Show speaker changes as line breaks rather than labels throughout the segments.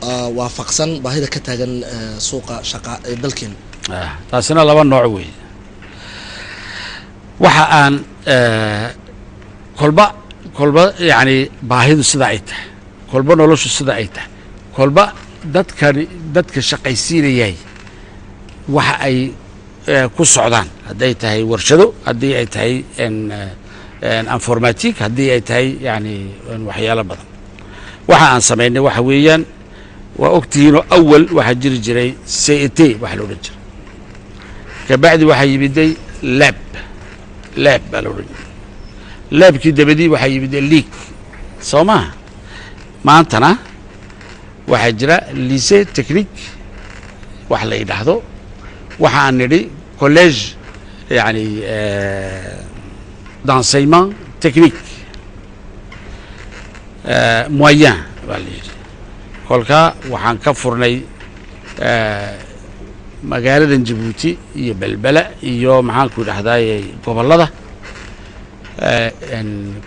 Waafaqsan baahida ka taagan suuqa shaqa ee dalkeena.
Taasina laba nooc weeye. Waxa aan kolba kolba yani baahidu sida ay tahay, kolba noloshu sida ay tahay, kolba dadkani dadka shaqaysiinayay waxa ay ku socdaan, hadday tahay warshado, haddii ay tahay informatique, haddii ay tahay yani waxyaalo badan, waxa aan samaynay waxa weeyaan, waa ogtihiinoo awal waxaa jiri jiray CET waxa la odhan jiray. Kabacdi waxaa yimiday LEP, LEP baa la odhan jiray. LEP-kii dabadii waxaa yimiday LYC, soo maha? Maantana waxaa jira lycée technique wax la yidhaahdo. Waxaan nidhi collège yani d'enseignement technique moyen baa la yidhi. Kolka waxaan ka furnay magaaladan Jabuuti iyo Belbela iyo maxaanku idhahdaye gobollada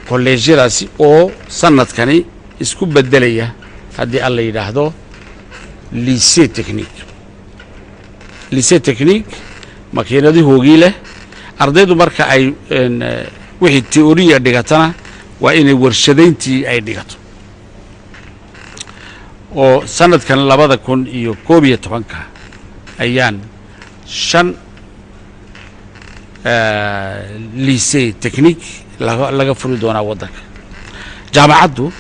kolleejyadaasi oo sanadkani isku bedelaya, haddii alla yidhaahdo, lycée technique. Lycée technique makiinadahoogii leh, ardaydu marka ay wixii théorie dhigatana waa inay warshadayntii ay dhigato. Oo sanadkan 2011-ka ayaan shan lycée technique laga furi doonaa waddanka. Jaamacaddu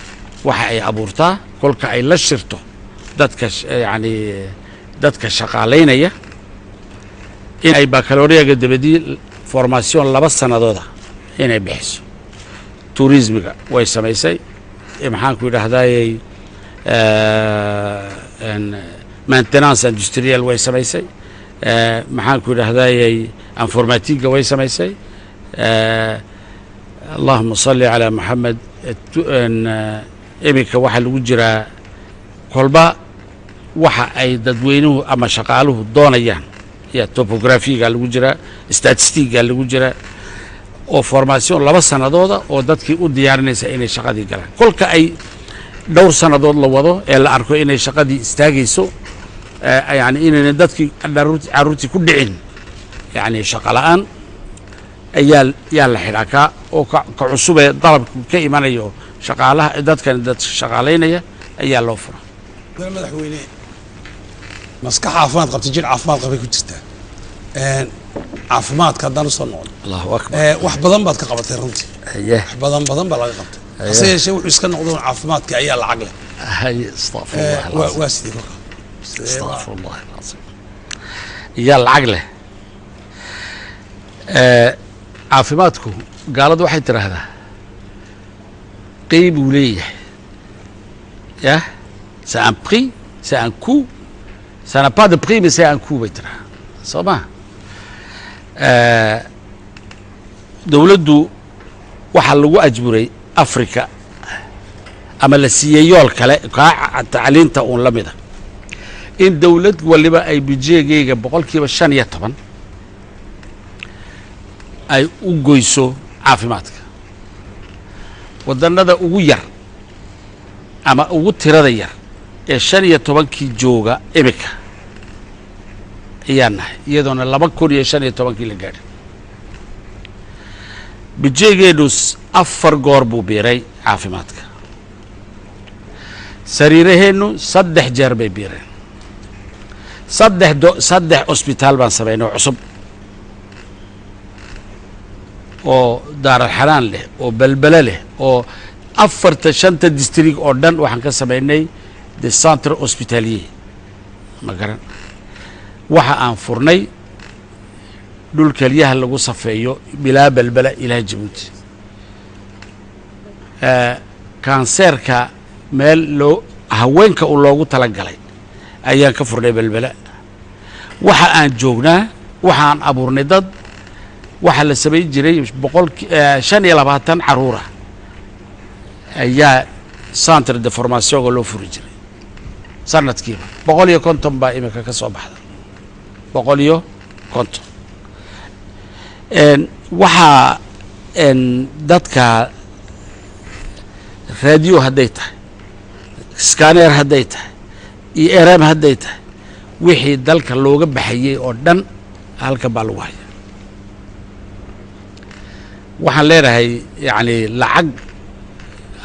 waxa ay abuurtaa kolka ay la shirto dadka yani dadka shaqaalaynaya in ay baccalauréat-ga dabadii formation 2 sanadooda inay bixiso. Tourisme-iga way samaysay, maxaanku idhaahdayey, maintenance industrielle way samaysay, maxaanku idhahdayey, informatique-ga way samaysay. Allahuma salli calaa Maxamed. Iminka waxaa lagu jiraa kolba waxa ay dadweynuhu ama shaqaaluhu doonayaan ya topographie-ga lagu jiraa, statistique-ga lagu jiraa, oo formation 2 sanadooda oo dadkii u diyaarinaysa inay shaqadii galaan. Kolka ay dhowr sannadood la wado ee la arko inay shaqadii istaagayso, yani inayna dadkii carruurtii ku dhicin yani shaqa la'aan, ayaa yaa la xidhaa ka oo ka cusubee dalabku ka imanayo shaqaalaha dadkan dad shaqaalaynaya ayaa loo fura.
Madaxweyne, maskax caafimaad qabta jir caafimaad qabay ku jirtaa. Caafimaadka haddaan usoo noqdo,
Allahu akbar.
Wax badan baad ka qabatay runtii.
Haye.
Wax badan badan baa laga qabtay, hase yeeshee wuxuu iska noqdo caafimaadka ayaa lacag leh.
Haye, astaqfirullah alcasiim.
Waa sidee kolka?
Astaqfirullah alcasiim. Yaa lacag leh? Caafimaadku gaaladu waxay tidhaahdaa qeybuu leeyahay. Ya c'est un prix, c'est un coût, ça n'a pas de prix mais c'est un coût, bay tidhahdaa, soo ma? Dowladdu waxaa lagu ajburay Africa ama la siiyey yool kale kaa tacliinta uun la mida in dowlad waliba ay budget-geyga 15% ay u goyso caafimaadka. Waddannada ugu yar ama ugu tirada yar ee 15-kii jooga imika ayaan nahay, iyadoona 2015-kii la gaadhay. Budget-geenu afar goor buu biiray caafimaadka, sariiraheennu saddex jeer bay biireen, saddex cusbitaal baan samaynay oo cusub oo Daaralxanaan leh oo Belbele leh oo afarta shanta district oo dhan waxaan ka samaynay de centre hospitalier, ma garan? Waxa aan furnay dhul keliyaha lagu safeeyo bilaa Belbela ilaa Jabuuti. Kanseerka meel loo haweenka u loogu talagalay ayaan ka furnay Belbela. Waxa aan joognaa, waxaan abuurnay dad. Waxaa la samayn jiray boqol 25 caruura ayaa centre de formation-ga loo furi jiray sanadkiiba. 150 baa imika ka soo baxda, 150. Waxaa dadka radio hadday tahay, scanner hadday tahay. iyo RM hadday tahay, wixii dalka looga baxayey oo dhan halkan baa lagu haya. Waxaan leenahay, yacni, lacag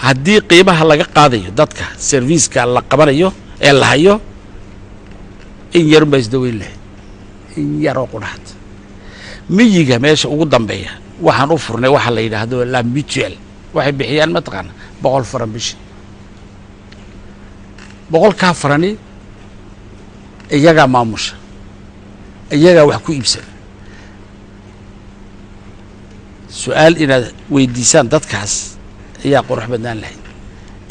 haddii qiimaha laga qaadayo dadka service-ka la qabanayo ee la hayo, in yarun baa isdaweyn lahayd, in yaroo qudhaad. Miyiga meesha ugu dambeeya waxaan u furnay waxa la yidhaahdo la mutuelle. Waxay bixiyaan, mataqaana, 100 faran bishii. 100-kaa farani iyagaa maamusha, iyagaa wax ku iibsada. Su-aal inaad weydiisaan dadkaas ayaa qurux badnaan lahayd,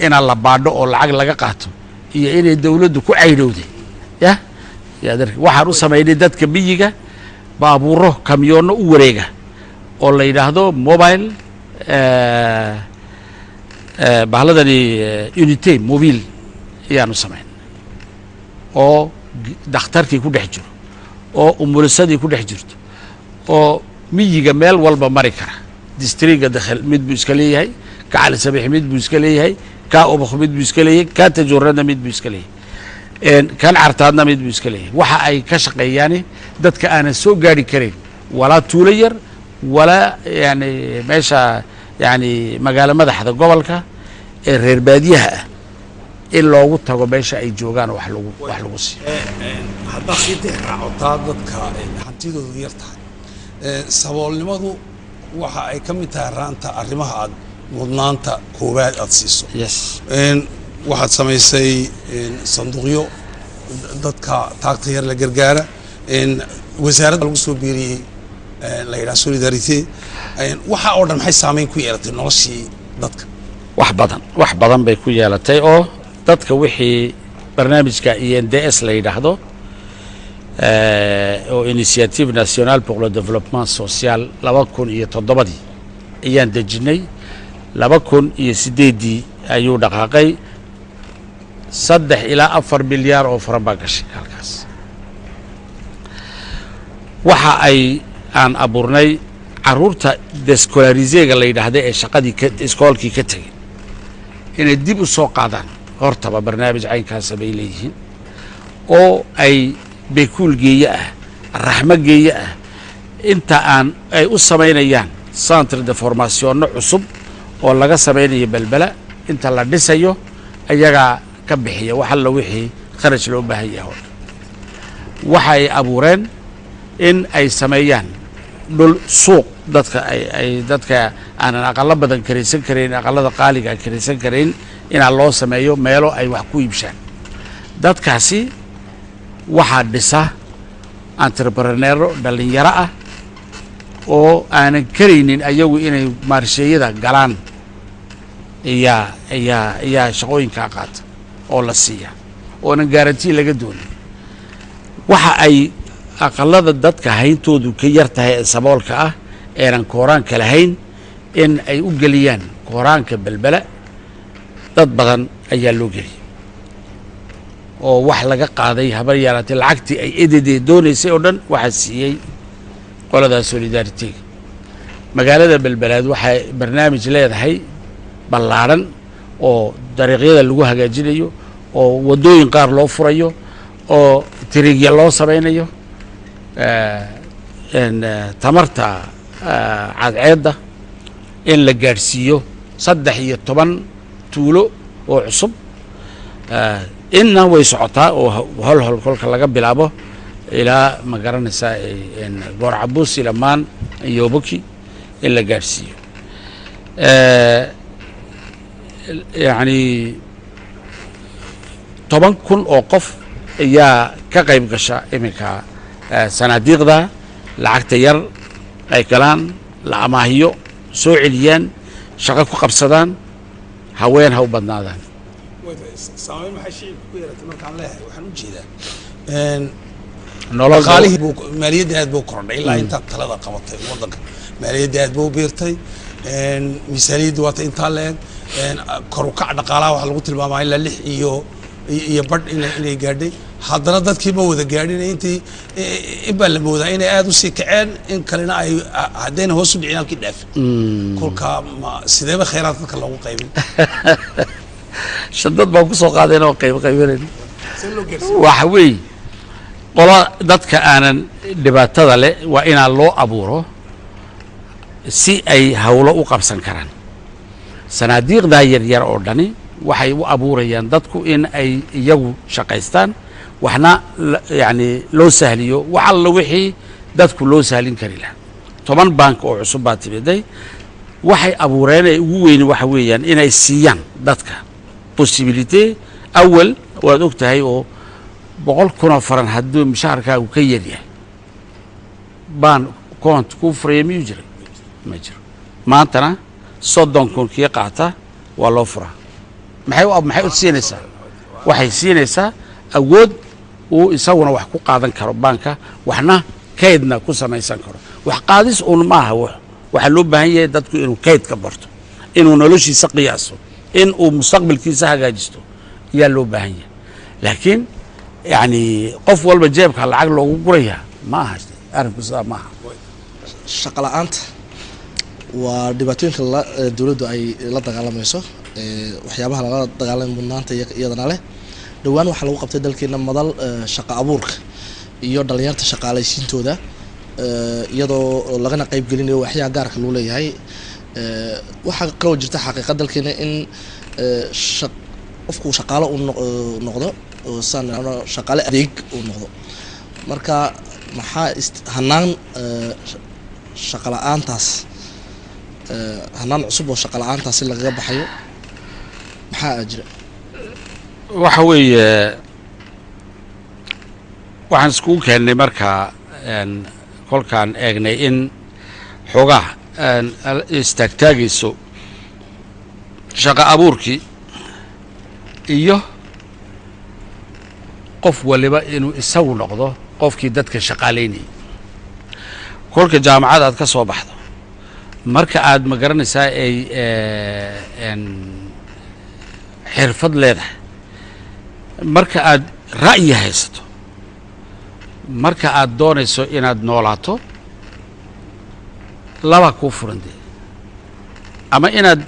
inaan la baadho oo lacag laga qaato iyo inay dawladdu ku caydhowday. Yah, waxaan u samaynay dadka miyiga baabuuro, kamyoonno u wareega oo la yidhaahdo mobile, bahladani unité mobile ayaanu samayn, oo dhakhtarkii ku dhex jiro, oo umulisadii ku dhex jirto, oo miyiga meel walba mari kara. District-ga Dakhel mid buu iska leeyahay, ka Cali Sabiix mid buu iska leeyahay, ka Obakh mid buu iska leeyahay, ka Tajuuradna mid buu iska leeyahay, kan Cartaadna mid buu iska leeyahay. Waxa ay ka shaqeeyaani dadka aanan soo gaari karin, walaa tuulo yar, walaa yani meesha, yani magaalo madaxda gobolka ee reer baadiyaha ah, in loogu tago meesha ay joogaan, wax lagu siiyo.
Haddaad sii tixraacotaa dadka hantidoodu yar tahay, saboolnimadu waxa ay ka mid tahay raanta arrimaha aad mudnaanta koowaad aad siiso. Waxaad samaysay sanduuqyo dadka taagta yar la gargaara, wasaaradda lagu soo biiriyey la yidhaha solidarité. Waxa oo dhan maxay saameyn ku yeelatay noloshii dadka?
Wax badan, wax badan bay ku yeelatay, oo dadka wixii barnaamijka INDS la yidhaahdo, oo Initiative Nationale pour le Développement Social, 2007-dii ayaan dejinay, 2008-dii ayuu dhaqaaqay. 3 ilaa 4 milyaar oo faran baa gashay halkaas. Waxa ay aan abuurnay caruurta déscolarisé-ga la yidhaahda ee shaqadii ka iskoolkii ka tegey inay dib u soo qaadaan. Hortaba barnaamij caynkaasa bay leeyihiin, oo ay bekuul geeye ah, raxmo geeye ah, inta aan ay u samaynayaan centre de formation-no cusub oo laga samaynayo Belbela. Inta la dhisayo ayagaa ka bixiya wax alla wixii kharash loo baahan yahay oo dhan. Waxa ay abuureen in ay sameeyaan dhul suuq dadka ay dadka aanan aqalo badan karaysan karayn, aqalada qaaliga karaysan karayn, inaa loo sameeyo meelo ay wax ku iibshaan. Dadkaasi waxaa dhisa entrepreneur-o dhallinyaro ah oo aanan karaynin ayagu inay marché-yada galaan ayaa shaqooyinkaa qaata oo la siiya, oonan guarantee laga doonin. Waxa ay aqalada dadka hayntoodu ka yar tahay ee saboolka ah eenan kooraanka lahayn in ay u geliyaan kooraanka Belbela, dad badan ayaa loo geliyay, oo wax laga qaaday habar yaraatay lacagtii ay edede doonaysay oo dhan waxaa siiyey qoladaa solidarité-ga. Magaalada Belbelaad waxay barnaamij leedahay ballaadhan oo dariiqyada lagu hagaajinayo, oo waddooyin qaar loo furayo, oo tiriigya loo samaynayo, tamarta cadceedda in la gaadhsiiyo 13 tuulo oo cusub. Inna way socotaa, oo hol hol kolka laga bilaabo ilaa, ma garanaysaa, Goorcabuus, Ilamaan iyo Boki in la gaadhsiiyo. Yacni 10,000 oo qof ayaa ka qayb gasha iminka sanaadiiqda lacagta yar ay galaan, la amaahiyo, soo celiyaan, shaqo ku qabsadaan, haween ha u badnaadaan.
Saameyn maxay shicibka ku yeelatay markaan leeyahay, waxaan u jeedaa
nolol
dhaqaalihii buu, maaliyadda aad buu kordhay ilaa intaad talada qabatay waddanka. Maaliyadda aad buu biirtay, miisaaniyadda waata intaa la-eg, kor u kac dhaqaalaha waxaa lagu tilmaamaa ilaa lix iyo badh inay gaadhay. Haddana dadkii ma wada gaadhin. Intii in baa la moodaa inay aada usii kaceen, in kalena ay haddayna hoos u dhicin halkii dhaafin. Kolka ma sideeba khayraad dadka loogu qaybin?
Shandad baan kusoo qaadayna oo qayb qaybinayn. Waxa weeye, qola dadka aanan dhibaatada leh waa inaan loo abuuro si ay hawlo u qabsan karaan. Sanaadiiqdaa yaryar oo dhani waxay u abuurayaan dadku in ay iyagu shaqaystaan, waxna yani loo sahliyo wax alla wixii dadku loo sahlin kari lahaa. 10 bank oo cusub baa timiday. Waxay abuureen ay ugu weyni waxa weeyaan inay siiyaan dadka possibilité. Awal waad og tahay oo 100,000 oo faran hadduu mushaharkaagu ka yaryahay, baan compte kuu furaya miyuu jiray? Ma jiro. Maantana 30,000 kii qaata waa loo furaa. Maxay u siinaysaa? Waxay siinaysaa awood uu isaguna wax ku qaadan karo baanka, waxna kaydna ku samaysan karo. Wax qaadis uun maaha. Waxaa loo baahan yahay dadku inuu kayd ka barto, inuu noloshiisa qiyaaso, in uu mustaqbalkiisa hagaajisto ayaa loo baahan yahay. Laakiin yani qof walba jeebka lacag loogu gurayaa ma aha arrinku, sidaa ma aha.
Shaqo la-aanta waa dhibaatooyinka dowladdu ay la dagaalamayso, waxyaabaha lala dagaalamay mudnaanta iyadana leh. Dhowaan waxaa lagu qabtay dalkeena madal shaqo abuurka iyo dhalinyarta shaqaalaysiintooda, iyadoo lagana qayb gelinayo waxyaha gaarka loo leeyahay. Waxaa kaloo jirta xaqiiqa dalkeena in qofku shaqaalo uu noqdo oo saan nidhaahno shaqaale adeeg uu noqdo. Marka maxaa hanaan shaqo la-aantaas, hanaan cusub oo shaqo la-aantaasi lagaga baxayo maxaa jira?
Waxa weeye, waxaan iskugu keennay markaa kolkaan eegnay in xoogaa istaagtaagayso shaqo abuurkii iyo qof waliba inuu isagu noqdo qofkii dadka shaqaalaynayay. Kolka jaamacad aad ka soo baxdo, marka aad ma garanaysaa ay xirfad leedahay, marka aad ra'yi haysato, marka aad doonayso inaad noolaato, laba kuu furan dee: ama inaad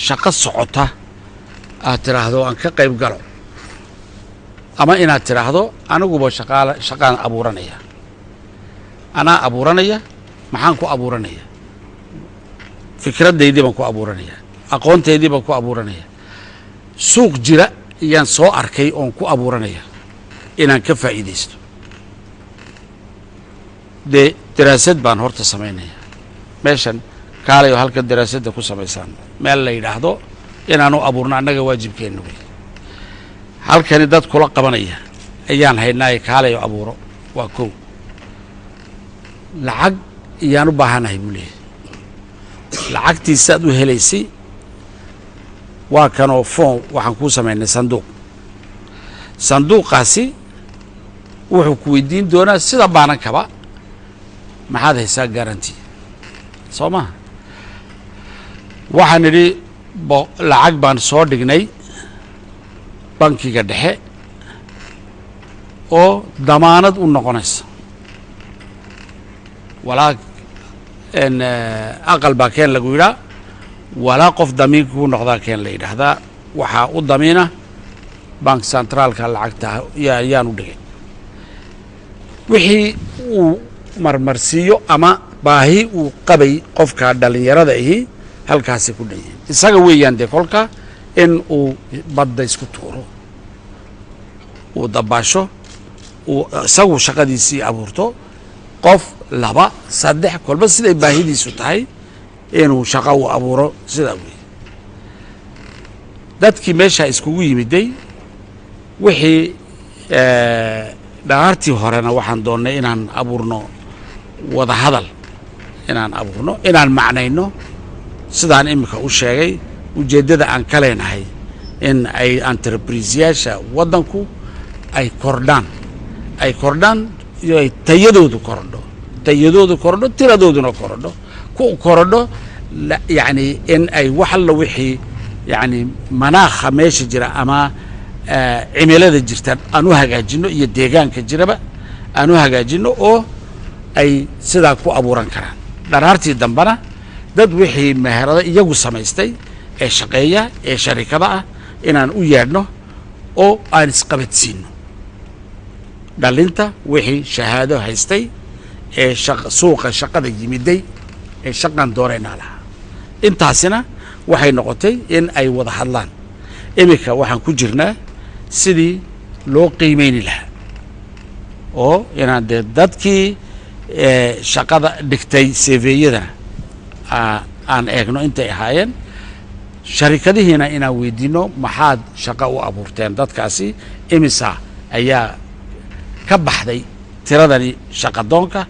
shaqo socota aad tidhaahdo aan ka qayb galo, ama inaad tidhaahdo aniguba shaqaala shaqaan abuuranaya, anaa abuuranaya. Maxaan ku abuuranaya? Fikraddaydii baan ku abuuranaya, aqoontaydii baan ku abuuranaya, suuq jira ayaan soo arkay oon ku abuuranaya inaan ka faa'iidaysto. Dee daraasad baan horta samaynaya. Meeshan kaalayo, halka daraasadda ku samaysaan meel la yidhaahdo inaanu abuurno annaga waajibkeenna wey. Halkani dad kula qabanaya ayaan haynaaye, kaalayo abuuro. Waa kow. Lacag iyaan u baahanahay buu leeyahay. Lacagtiisaad u helaysay waa kanoo fonds waxaan kuu samaynay sanduuq. Sanduuqaasi wuxuu ku weydiin doonaa sida baanankaba, maxaad haysaa guarantee? Soo maha? Waxaan idhi lacag baan soo dhignay bankiga dhexe oo damaanad u noqonaysa. Walaa aqal baa keen lagu yidhaa, walaa qof damiin kuu noqdaa keen la yidhaahdaa. Waxaa u damiina bank centraalka. Lacagta yaan u dhigay wixii uu marmarsiiyo ama baahi uu qabay qofka dhallinyarada ahi halkaasay ku dhan yihiin. Isaga weeyaan dee kolka in uu badda isku tuuro, uu dabaasho, uu isagu shaqadiisii abuurto, qof, laba, saddex, kolba siday baahidiisu tahay inuu shaqo u abuuro. Sidaa weeye. Dadkii meeshaa iskugu yimiday wixii dharaartii horena waxaan doonnay inaan abuurno wada hadal, inaan abuurno, inaan macnayno sidaan iminka u sheegay ujeeddada aan ka leenahay in ay entrepriseyaasha waddanku ay kordhaan, ay kordhaan iyo ay tayadoodu korodho, tayadoodu korodho, tiradooduna korodho, ku korodho yacni in ay wax alla wixii yacni manaakha meesha jira ama cimilada jirta aan u hagaajino iyo deegaanka jiraba aan u hagaajino oo ay sidaa ku abuuran karaan. Dharaartii dambena dad wixii meherado iyagu samaystay ee shaqeeya ee sharikada ah inaan u yeedhno. Oo aan isqabadsiino dhalinta wixii shahaado haystay ee suuqa shaqada yimiday ee shaqan doonaynaa lahaa. Intaasina waxay noqotay in ay wada hadlaan. Iminka waxaan ku jirnaa sidii loo qiimeyni lahaa oo inaan dee dadkii shaqada dhigtay CV-yadana aan eegno intay ahaayeen, sharikadihiina inaan weydiino: maxaad shaqo u abuurteen dadkaasi? Imisa ayaa ka baxday tiradani shaqadoonka?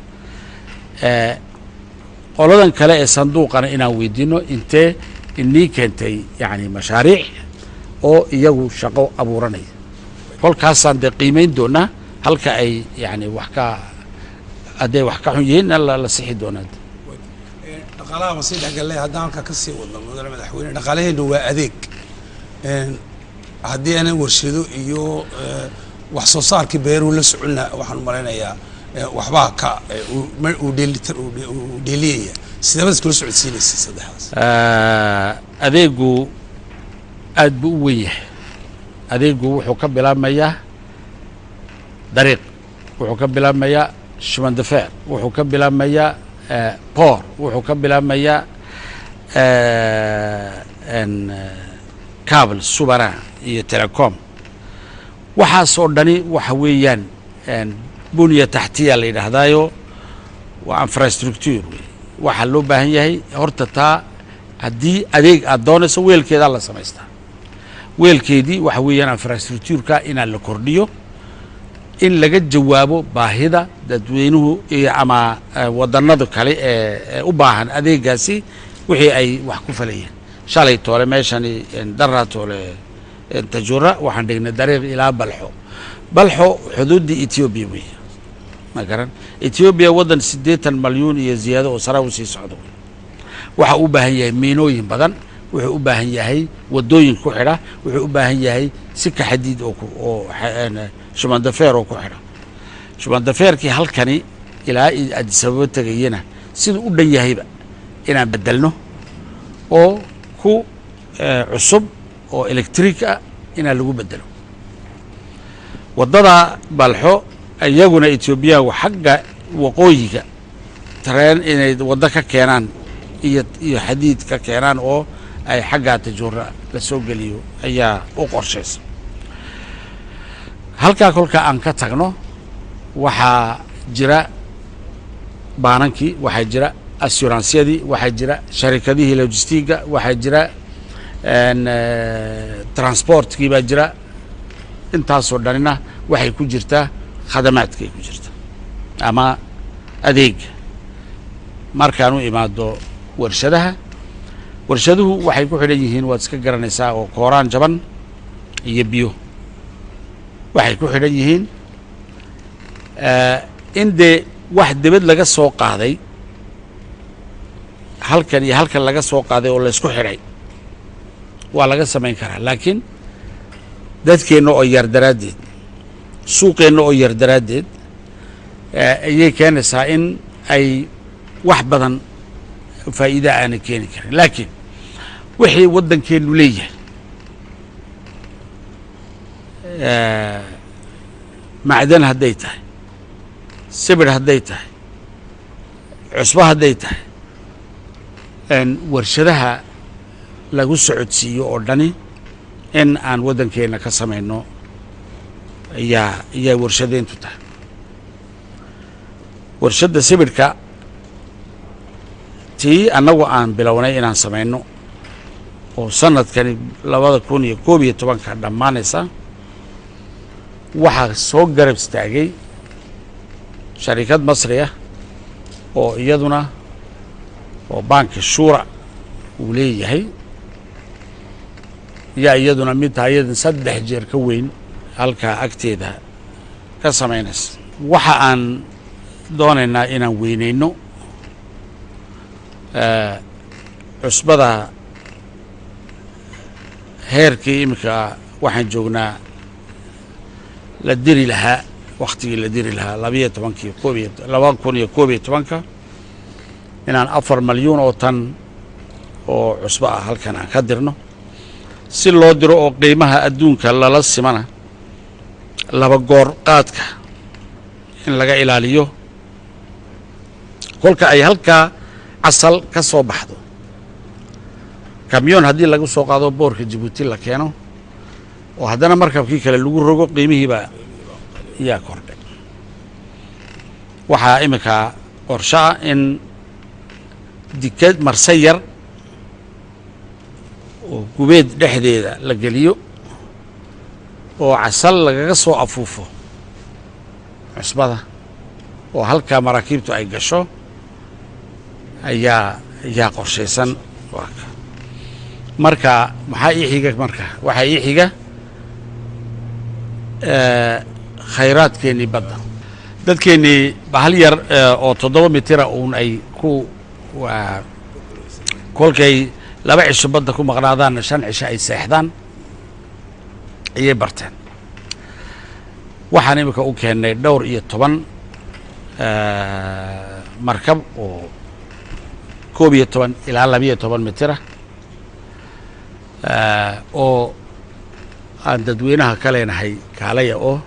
Qoladan kale ee sanduuqana inaan weydiino: intee inii keentay yani mashaariic oo iyagu shaqo abuuranaya? Kolkaasaan dee qiimeyn doonaa halka ay yani wax ka, hadday wax ka xun yihiinna la sixi doonaa.
Dhaqaalaha ma sii dhexgallay. Haddaan halkaa ka sii wadno, mudane madaxweyne, dhaqaalaheenu waa adeeg. Haddii aanan warshado iyo wax soo saarkii beeruhu la soconna, waxaan malaynayaa waxbaa ka uu dheelitir uu dheeliyaya. Sideebad iskula socodsiinaysa saddexdaas?
Adeegu aad buu u weyn yahay. Adeegu wuxuu ka bilaabmayaa dariiq, wuxuu ka bilaabmayaa chemin de fer, wuxuu ka bilaabmayaa port, wuxuu ka bilaabmayaa cable sous-marin iyo telecom. Waxaasoo dhani waxa weeyaan bunya taxtiya la yidhaahdaayo, waa infrastructure wey. Waxaa loo baahan yahay horta taa, haddii adeeg aad doonayso, weelkeedaa la samaystaa. Weelkeedii waxa weeyaan infrastructure-ka inaan la kordhiyo, in laga jawaabo baahida dadweynuhu iyo ama waddanada kale ee u baahan adeegaasi, wixii ay wax ku falayeen. Shalay toole meeshani, daraa toole, Tajura, waxaan dhignay dariiq ilaa Balxo. Balxo xuduuddii Ethiopia wey, ma garan? Ethiopia waddan 80 malyuun iyo ziyaado oo sara usii socdo wey. Waxa u baahan yahay miinooyin badan, wuxuu u baahan yahay waddooyin ku xidha, wuxuu u baahan yahay sika xadiid oo oo chemin de fer oo ku xidha. Chemin de fer-kii halkani ilaa Addis Ababa tegayena siduu u dhan yahayba inaan bedelno oo ku cusub oo electric ah inaan lagu bedelo waddada Balxo. Iyaguna Etoobiyaanku xagga waqooyiga tareen inay waddo ka keenaan iyo xadiid ka keenaan oo ay xaggaa Tajuura la soo geliyo ayaa u qorshaysa. Halkaa kolka aan ka tagno, waxaa jira baanankii, waxaa jira assurance-yadii, waxaa jira sharikadihii logistic-ga, waxaa jira transport-kii baa jira. Intaasoo dhanina waxay ku jirtaa khadamaadkay ku jirta ama adeega. Markaan u imaado warshadaha, warshaduhu waxay ku xidhan yihiin, waad iska garanaysaa, oo kooraan jaban iyo biyo waxay ku xidhan yihiin. In dee wax debed laga soo qaaday halkan iyo halkan laga soo qaaday oo laysku xidhay waa laga samayn karaa, laakiin dadkeenna oo yar daraaddeed, suuqeenna oo yar daraaddeed ayay keenaysaa in ay wax badan faa'iida aanay keeni karin. Laakiin wixii waddankeenu leeyahay, macdan hadday tahay, sibir hadday tahay, cusbo hadday tahay, warshadaha lagu socodsiiyo oo dhani in aan waddankeena ka samayno ayaa warshadeyntu tahay. Warshadda sibirhka tii annagu aan bilownay inaan samayno oo sanadkani 2011-ka dhammaanaysa, waxaa soo garab istaagay sharikad Masri ah oo iyaduna oo Baanka Shuura uu leeyahay, yaa iyaduna mid tahay iyadan 3 jeer ka weyn halkaa agteeda ka samaynaysa. Waxa aan doonaynaa inaan weyneyno cusbada. Heerkii iminka waxaan joognaa la diri lahaa, waktigii la diri lahaa labiyo tobankii koob iyo 2011-ka, inaan 4 malyuun oo tan oo cusbo ah halkan aan ka dirno. Si loo diro oo qiimaha adduunka lala simana. Laba goor qaadka in laga ilaaliyo. Kolka ay halkaa casal ka soo baxdo, kamyoon haddii lagu soo qaado port-ka Jabuuti la keeno oo haddana markabkii kale lagu rogo, qiimihiibaa yaa kordhay. Waxaa iminka qorsho ah in dikad marse yar oo Gubeed dhexdeeda la geliyo oo casal lagaga soo afuufo cusbada, oo halkaa maraakiibtu ay gasho ayaa qorshaysan. Waa ka. Marka maxaa ii xiga? Marka waxaa ii xiga khayraadkeennii badda. Dadkeennii bahal yar oo 7 mitira uun ay ku waa kolkay 2 cisho badda ku maqnaadaanna 5 cisho ay seexdaan ayay barteen. Waxaan imika u keennay dhowr iyo toban markab oo 11 ilaa 12 mitira oo aan dadweynaha ka leenahay: kaalaya oo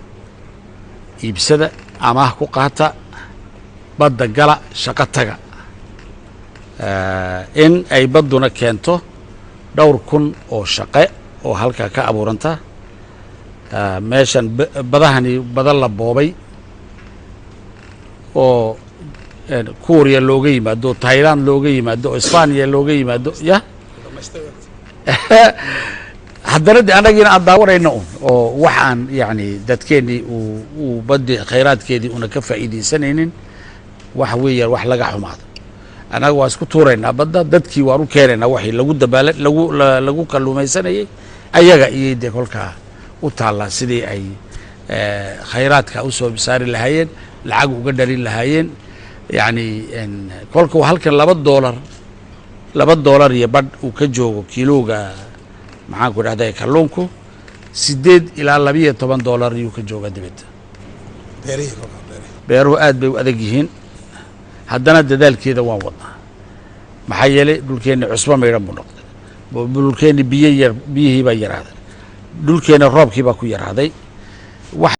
iibsada, amaah ku qaata, badda gala, shaqo taga, in ay badduna keento dhowr kun oo shaqe oo halkaa ka abuuranta. Meeshan badahani bada la boobay oo Kuuriya looga yimaado, Thailand looga yimaado, oo Isbaaniya looga yimaado, ya haddana de annagiina aan daawanayno un oo wax aan yani dadkeennii uu baddi khayraadkeedii una ka faa'iidaysanaynin, waxa weeyaan wax laga xumaado. Annaga waa isku tuuraynaa badda, dadkii waan u keenaynaa waxii lagu dabaala, lagu kalluumaysanayay. Ayaga iyay dee kolkaa u taallaa sidii ay khayraadka usoo saari lahaayeen, lacag uga dhalin lahaayeen. Yani kolka halkan $2, $2.50 uu ka joogo kiilooga, maxaan ku dhahday, kalluunku, $8 ilaa $12 ayuu ka joogaa dibadda.
Beerihii kolkaa, beerihii?
Beeruhu aad bay u adag yihiin, haddana dadaalkeeda waan wadnaa. Maxaa yeelay dhulkeenni cusbo maydhan buu noqday, dhulkeenni biyo yar, biyihii baa yaraaday, dhulkeenna roobkii baa ku yaraaday wax.